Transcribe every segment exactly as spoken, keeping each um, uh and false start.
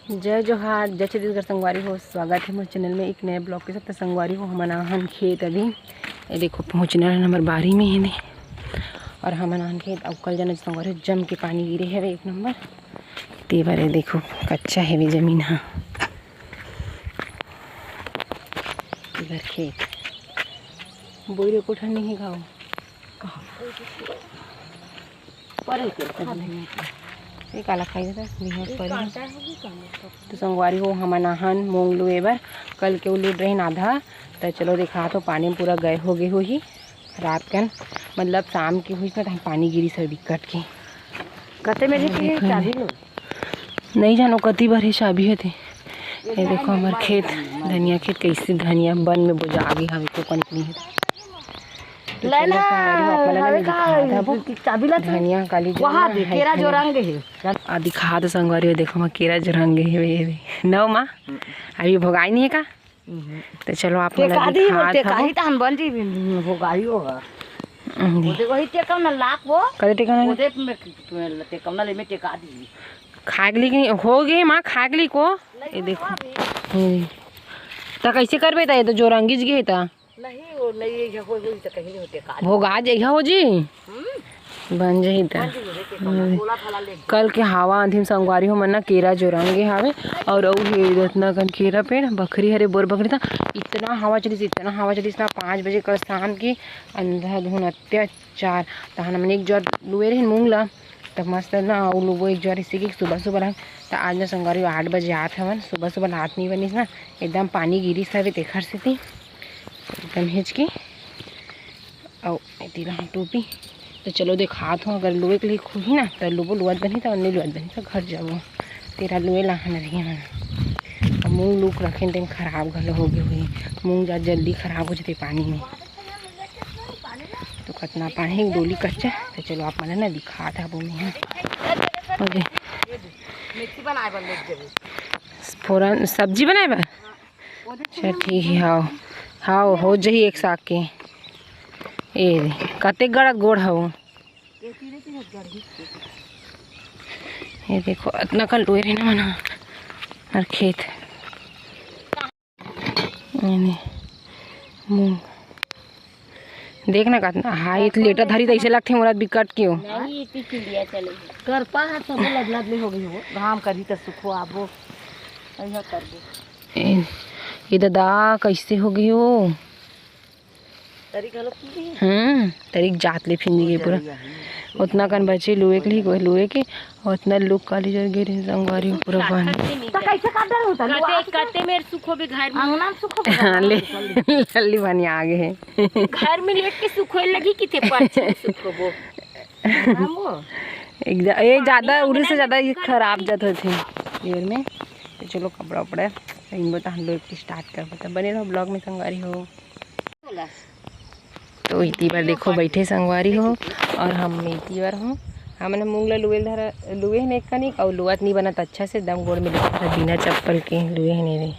जय जोहार, जय छत्तीसगढ़ संगवारी हो, स्वागत हे मोर चैनल में एक नए ब्लॉग के साथ। तो संगवारी हो, हमन आहन खेत अभी, ये देखो पहुँचना है हमारे बारी में ही नहीं। और हमन आहन खेत, अब कल जाना संगवारी हो, जम के पानी गिरे है एक नंबर। तेबर ये देखो, कच्चा है भी जमीन, हाँ। इधर खेत, बोरी कोठा नहीं गाओ। ये काला खाई देता, बिहार पर ही। तो संगवारी हो, हमन आहन मूंग लुए बर, कल के उलूट रहिन आधा, तो चलो देखा तो पानी में पूरा गए हो गए होही। रात कन, मतलब शाम के हुई ना, तो हम पानी गिरी सर बिकट के। कते में जी देखो चाबी लो। नहीं जानो कति बार ही चाबी होते। ये देखो हमार खेत, धनिया खेत कैसे धनिया बन में बोजा आगे हवे, को कनिक नहीं है। तो ले चलो ना, संगवारी हो, आप मन ला हवे मैं का, दिखात हबो। चाबी ला तो धनिया काली जो वहाँ ना दे, है केरा कि जो नहीं। रंग है। आ दिखात संगवारी हो, देखो मैं केरा जो रंग है, वे, वे। नौ माँ, अभी भोगाई नहीं है का? हम्म। तो चलो आप मन ला टेका दी, वो दिखात टेका हबो। ही तहन बन जी, भोगाई होगा। हम्म, वो देखो, ही टेका ना लाख वो। कदे टेका ना? वो दे में टेका ना ले में टेका दी। खागली की हो गई माँ, खागली को। ये देखो। हम्म। त कैसे करबे त, ये तो जो रंगीज गए त। नहीं, वो नहीं, ये हो, हो, तो कहीं नहीं होते काज। भोगा जइहा हो जी। हम्म। बन जही त। बन जही, देखे, कौन हम्म। कोला फला ले। कल के हवा आंधी में संगवारी हो मन ना केरा जो रंगे हावे। और अउ हे रत्ना कन केरा पेड़, बखरी हरे बोर बखरी था। इतना हवा चलिस, इतना हवा चलिस ना, पाँच बजे कल शाम के अंधा धुन अत्याचार। तहन हमन एक जोर लुए रहिन मूंग ला, त मस्त ना अउ लुबो एक जोर इसी के सुबह सुबह ला। त आज ना संगवारी हो आठ बजे आत हवन, सुबह सुबह ला आत नहीं बनिस ना, एकदम पानी गिरिस हवे तेखर सेती। एकदम हेच के। अउ एती रहा टोपी। तो चलो देखात हूँ, अगर लुए के लिए होही ना, तो लुबो लुअत बनही, तो नहीं लुअत बनही, तो घर जाबो। तेरा लुए लाहन रही हन। अब मूंग लूक रखेन, तेन खराब घलो हो गए होही। मूंग जा जल्दी खराब हो जते पानी में। तो कतना पानी, एक डोली कच्चा। तो चलो आप मन ना दिखात हबो मैं। ओके। मेथी बनाए बर ले जेबो। फोरन सब्जी बनाए बर? अच्छा, ठीक है, हाव। हाव, हो जही एक साग के। ए, कते गड़ा गोड़ हव। ये देखो, अतना कन लुए रहे ना मना, हर खेत। एने, मूंग। देख ना कतना, हाय, इत लेटा धरी तैसे लगथे मोला बिकट के हो। नहीं, इतनी चिड़िया चले। करपा है, सब लदलद ले हो गई हो। घाम करही त सुखो आबो। अइहा करबो। ए, ये दादा कैसे हो गई हो? तरी घलो फूली है। हम्म, तरी जात ले फिंजी गई पूरा। जरिया है। उतना कन बचे लुए के लिए, कोई लुए के, उतना लुक काली जर गिर संगवारी पूरा पानी। तो कैसे काट डालूं? तो कते, कते मेर सुखो भी घर में। अंगना में सुखो भी। हाँ, ले, लल्ली बनी आगे है। घर में लेट के सुखोए लगी कि ते पाछे सुखोबो। एकदम, ये ज्यादा, उरी से ज्यादा ये खराब जात होथे। ये में, तो चलो कपड़ा उपड़ा पहनबो, तो हम लोग स्टार्ट करबो, तो बने रहो ब्लॉग में संगवारी हो। तो इतनी बार देखो बैठे संगवारी हो, और हम इतनी बार हूँ, हमन मूंग ला लुए धरा, लुए हन एक कनिक, और लुअत नहीं बनत अच्छा से, दम गोड़ में लेके बिना चप्पल के लुए हन रे,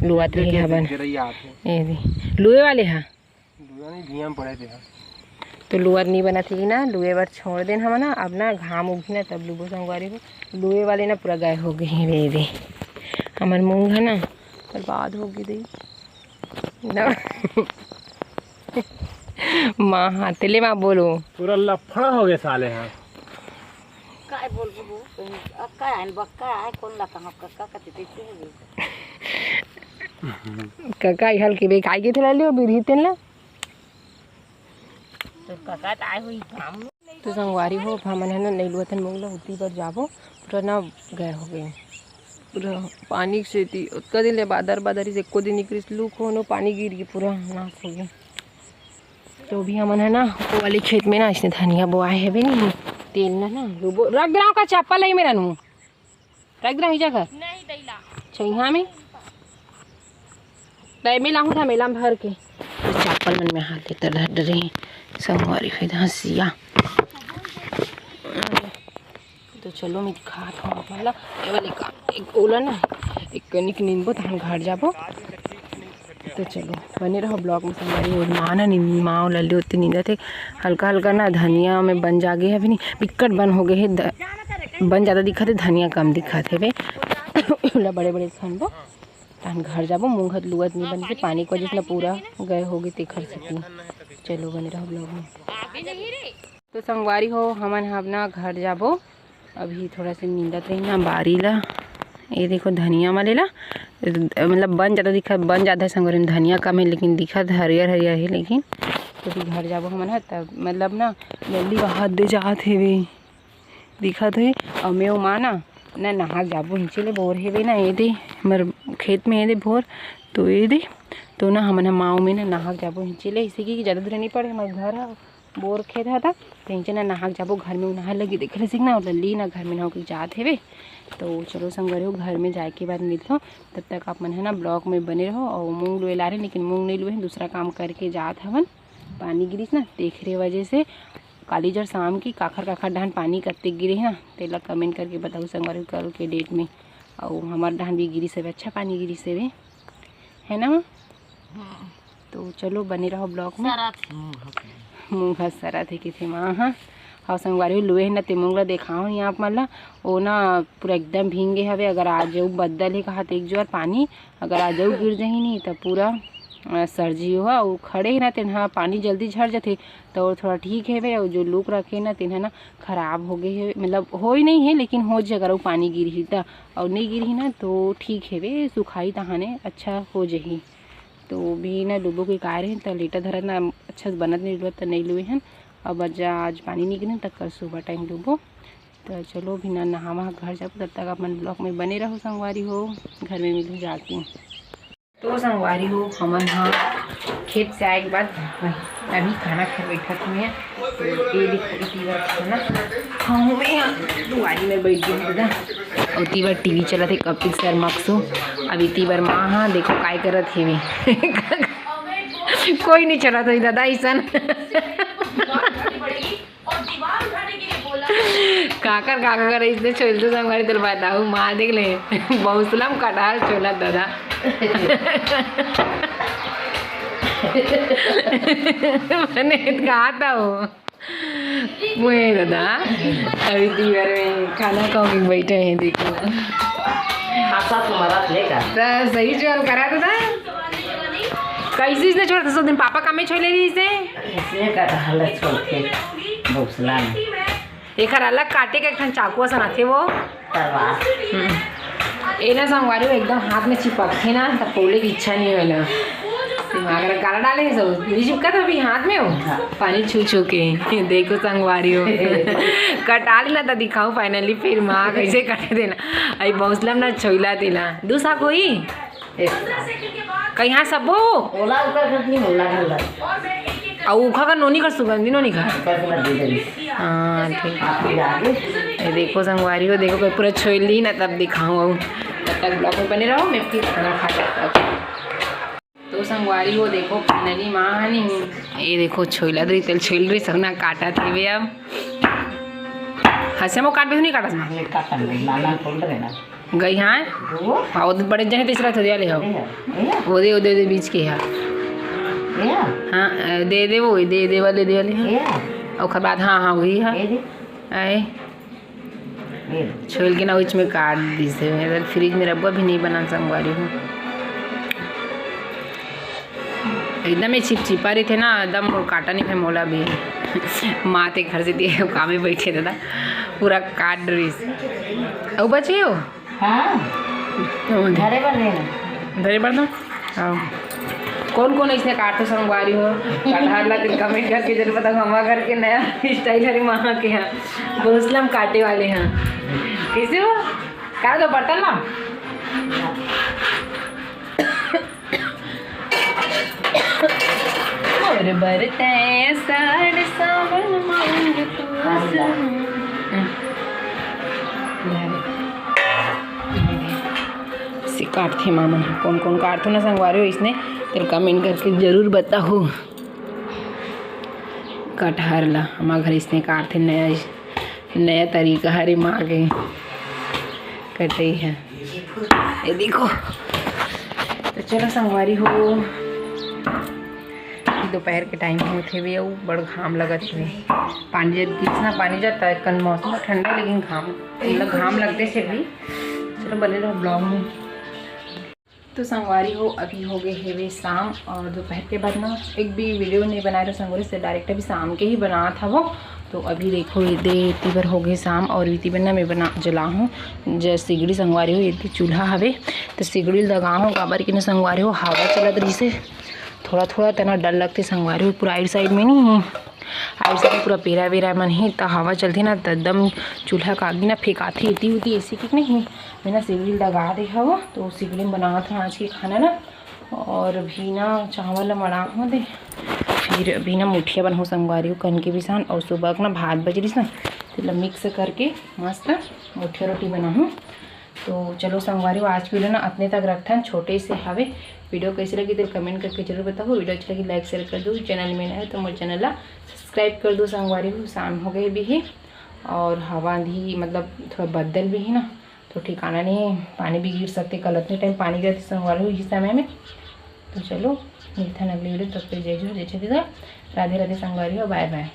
लुअत नहीं हबन। ये दे, लुए वाले हा। लुआ नहीं, भिया में पड़े थे। तो लुअत नहीं बनत ही ना, लुए बर छोड़ देन हमन ना, अब ना घाम उगी ना तब लुबो संगवारी हो। लुए वाले ना पूरा गाय हो गए हैं रे, रे। हमर मूंग है ना, बर्बाद हो गई दे। ना। माँ, हाँ, तेले माँ बोलो। पूरा लफड़ा हो गए साले, हाँ। काय बोलबो? अब काय आइन बक्का आए, कौन ला कहाँ कक्का कति देखते हो? कक्का इहल के बेकाई के थेला लियो, बिरही तेन ला। तो कक्का त आए हुई काम। तो संगवारी हो, हमन है ना, नहीं लुअतन मूंग ला, उती बर जाबो, पूरा ना गए हो गए। पूरा पानी के सेती, ओतका दिन ले बादर, बादर से एको दिन निकरिस लू, कोनो पानी गिर के पूरा नाश हो गया। तो अभी हमन है ना, वो वाले खेत में ना, इसने धनिया बोआ है भी नहीं, तेल ना, ना, लुबो, रख दे रहा हूँ का चप्पल है मेरा नू। रख दे रही जगह। नहीं दैला। अच्छा, यहाँ में? तय में लाहूँ था, मेला में भर के। तो चप्पल मन में हाथ लेता डर डरे। संगवारी फिर हंसिया। तो चलो, मैं दिखात हूँ आप मन ला। ये वाले का, एक ओला ना, एक कनिक नींदबो, तहन घर जाबो। तो चलो, बने रहो ब्लॉग में संगवारी। और माँ ना नी-, माँ और लल्ली होती नींदत हे। हल्का हल्का ना धनिया में बन जागे हे, अभी नहीं, बिक्कट बन हो गए हे। ध-, बन ज़्यादा दिखत हे, धनिया कम दिखत हे बे। ओला बड़े बड़े खनबो, तहन घर जाबो। मूंग ह लुवत नहीं बन के, पानी के वजह से ना पूरा गए होगे, तेखर सेती। चलो, बने रहो vlog में। तो संगवारी हो, हमन ह अपना घर जाबो। अभी थोड़ा से नींदत रही ना बारी ला। ये देखो धनिया वाले ला, मतलब बन जाता दिखा, बन जाता है संगवारी में। धनिया कम है लेकिन दिखत हरियर हरियर है। लेकिन तो अभी घर जाबो हमन ह, तब मतलब ना जल्दी बहात दे जात हेवे, दिखत है। और मैं माँ ना ना नहा जाबो, हिंचे ले बोर हेवे ना, ये दे हमर खेत में ये दे बोर, तो ये दे तो ना हमन ह माँ में ना नहा जाबो हिंचे ले, इसे कि ज़्यादा दूर नहीं पड़े, हमर घर ह बोर खेत ह, त तेंचे ना नहाक जाबो, घर में नहा लगी, देख ले सिकना, और लल्ली ना घर में नहा के जात हेवे। तो चलो संगवारी हो, घर में जाए के बाद मिलथो, तब तक आप मन है ना vlog में बने रहो। और मूंग लुए ला रहे, लेकिन मूंग नहीं लुए हैं, दूसरा काम करके जात हवन। पानी गिरिस ना, तेखरे वजह से काली जर शाम की काखर काखर डहान पानी कत्ते गिरे है ना, तेला comment करके बताओ संगवारी हो, कल के date में। और हमार डहान भी गिरिस हेवे, अच्छा पानी गिरिस हेवे, है ना माँ? तो चलो बने रहो vlog में। सरत। मुंह ह सरत है किथे माँ, हाँ। हाँ संगवारी हो, लुए है ना ते मूंग ला देखाओ यहाँ आप मन ला, वो ना पूरा एकदम भींगे हवे। अगर आ जाऊ बदल है कहा तो एक जोर पानी, अगर आ जाऊ गिर जाही नहीं तो पूरा अ, सर जी हो। वो खड़े है ना तेन ह पानी जल्दी झड़ जाथे, तो वो थोड़ा ठीक हेवे। और जो लुक रखे ना तेन ह ना खराब हो गए है, मतलब हो ही नहीं है, लेकिन हो जे अगर वो पानी गिरही त, और नहीं गिरही ना तो ठीक हेवे, सुखाई तहाने अच्छा हो जही। तो भी ना लुबो के कार है, तो लेटा धरत ना अच्छा से बनत नहीं लुआ, तो नहीं लुए हन। अब आज, आज पानी नहीं गिरे, तो कल सुबह टाइम लुबो। तो चलो भी ना नहावा घर जाबो, तब तक अपन vlog में बने रहो संगवारी हो, घर में मिलू जाके। तो संगवारी हो, हमन ह खेत से आए के बाद अभी खाना खाए बैठत हुए। तो ये देखो, इतनी बार खाना खाऊँ मैं यहाँ दुआरी में बैठ गई हूँ दादा, और इतनी बार टीवी चलत है कपिल शर्मा के शो। अब इतनी बार माँ, हाँ देखो काय करत हेवे। कोई नहीं चलत है दादा ऐसन। काकर काकर इसने छोल तो संगवारी तेल बताऊ माँ देख ले। बौसलम कटहल छोला दादा। मैंने कहा था वो। वो है दादा, अभी दीवार में खाना खाओगे बैठे हैं, देखो। हासा तुम्हारा लेगा। तो सही जोर करा दादा। कैसे इसने छोड़ा था? उस दिन पापा का में छोले रही इसे। इसने का हालत छोड़ के भोसला में। एकर अलग काटे के एक ठन चाकू असन आथे वो। तरवा। हम्म। ए ना संगवारी हो एकदम हाथ में चिपकथे ना, त पोले की इच्छा नहीं होला। दिमाग रे काला डाले है सब। नहीं चिपका था अभी हाथ में हो। हाँ। पानी छू छू के। देखो संगवारी हो। कटा ली ना त दिखाओ finally फिर माँ कैसे कटे देना। आई बौसलम ना छोइला तेला। दू साग होई? कहीं हाँ सबो? ओला ऊपर कर दी, मोला घर ला। अउ उखा का नोनी कर सुगंधी नोनी का? ऊपर से मत दे दे। हाँ, ठीक। आप ही आगे। ये देखो संगवारी हो, देखो कोई पूरा छोइली ना तब दिखाऊँ अउ। तब तक vlog में बने रहो, मैं फिर खाना खा के आती हूँ। तो संगवारी हो देखो finally माँ हनी। ये देखो छोइला दरी तेल छोइल रही सगना काटा थे बे अब। हंसे मो काट बे नहीं काटा समा? ये काटा नहीं, नाना खोल रहे ना। गई हाँ? वो? हाँ, वो तो बड़े जने तीसरा तो दिया ले हो। ये, ये? वो दे, वो दे, वो दे बीच के है। ये? हाँ, अ, दे दे वो, दे दे वाले, दे वाले हाँ। ये? ओकर बाद हाँ, हाँ, वही हाँ। ये दे। आए। ये। छोल के ना उच में काट दी से, मेरे fridge में रखबा भी नहीं बना संगवारी हूँ। एकदम ये चिपचिपा रही थे ना, एकदम मोर काटा नहीं है मोला भी। माँ ते घर से दिए कामे बैठे दादा, पूरा काट रही से। अउ बचे हो? हाँ। तो दे। धरे बर देना। धरे बर दो। हाँ। कौन कौन इसने काटते संगवारी हो? कटहर ला के comment करके जरूर बताओ, हमारे घर के नया style हरे माँ के यहाँ। घोसला में काटे वाले हैं। कैसे हो? काट दो बर्तन ला। मोर बरते साड़ सावन मांग तू सुन। से काटथे मामन ह। कौन कौन काटथो ना संगवारी हो इसने, तेल comment करके जरूर बताहू। कटहर ला हमार घर इसने काटथे, नया नया तरीका हरे माँ के कटई है। ये देखो, तो चलो संगवारी हो, दोपहर के time होत हेवे अउ बड़ घाम लगत हेवे। पानी जब गिरस ना, पानी जाता है, कन मौसम ठंडा लेकिन घाम, मतलब घाम लगते फिर भी। बने रहो ब्लॉग में। तो संगवारी हो, अभी हो गए हेवे शाम और दोपहर के बाद ना एक भी वीडियो नहीं बनाए रहो संगवारी, से डायरेक्ट अभी शाम के ही बनात हवो। तो अभी देखो, ये दे इतनी बार हो गए शाम और इतनी बार ना मैं बना जला हूँ जैसे सिगड़ी संगवारी हो, ये चूल्हा हवे तो सिगड़ी लगा हूँ, काबर कि ना संगवारी हो हवा चलत रही से थोड़ा थोड़ा तना डर लगते संगवारी हो, पूरा आइड साइड में नहीं है, आइड साइड पूरा पेरा वेरा मन है, त हवा चलते ना त एकदम चूल्हा का आगी ना फेंकाथे इतनी होती ऐसी कि नहीं। मैं ना सिगड़ी लगा दे हवो, तो सिगड़ी में बनावत हूँ आज के खाना ना। और अभी ना चावल ला मड़ा हो दे, फिर अभी ना मुठिया बनहूँ संगवारी हो कन के बिसान, और सुबह के ना भात बजरिस ना, तेला मिक्स करके मस्त मुठिया रोटी बनाहूँ। तो चलो संगवारी हो, आज के वीडियो ना अपने तक रखथन, छोटे से हवे। वीडियो कैसे लगी तो कमेंट करके जरूर बताओ। वीडियो अच्छा लगी लाइक शेयर कर दो, चैनल में नए हो तो मोर चैनल ला सब्सक्राइब कर दो संगवारी हो। शाम हो गए भी है और हवा आंधी मतलब थोड़ा बदल भी है ना, तो ठिकाना नहीं है, पानी भी गिर सकते। कल इतने टाइम पानी गिरते संगवारी हो इस समय में। तो चलो मिलते हैं अगली वीडियो, तब तक जय जोहार, जय छत्तीसगढ़, राधे राधे संगवारी हो, बाय बाय।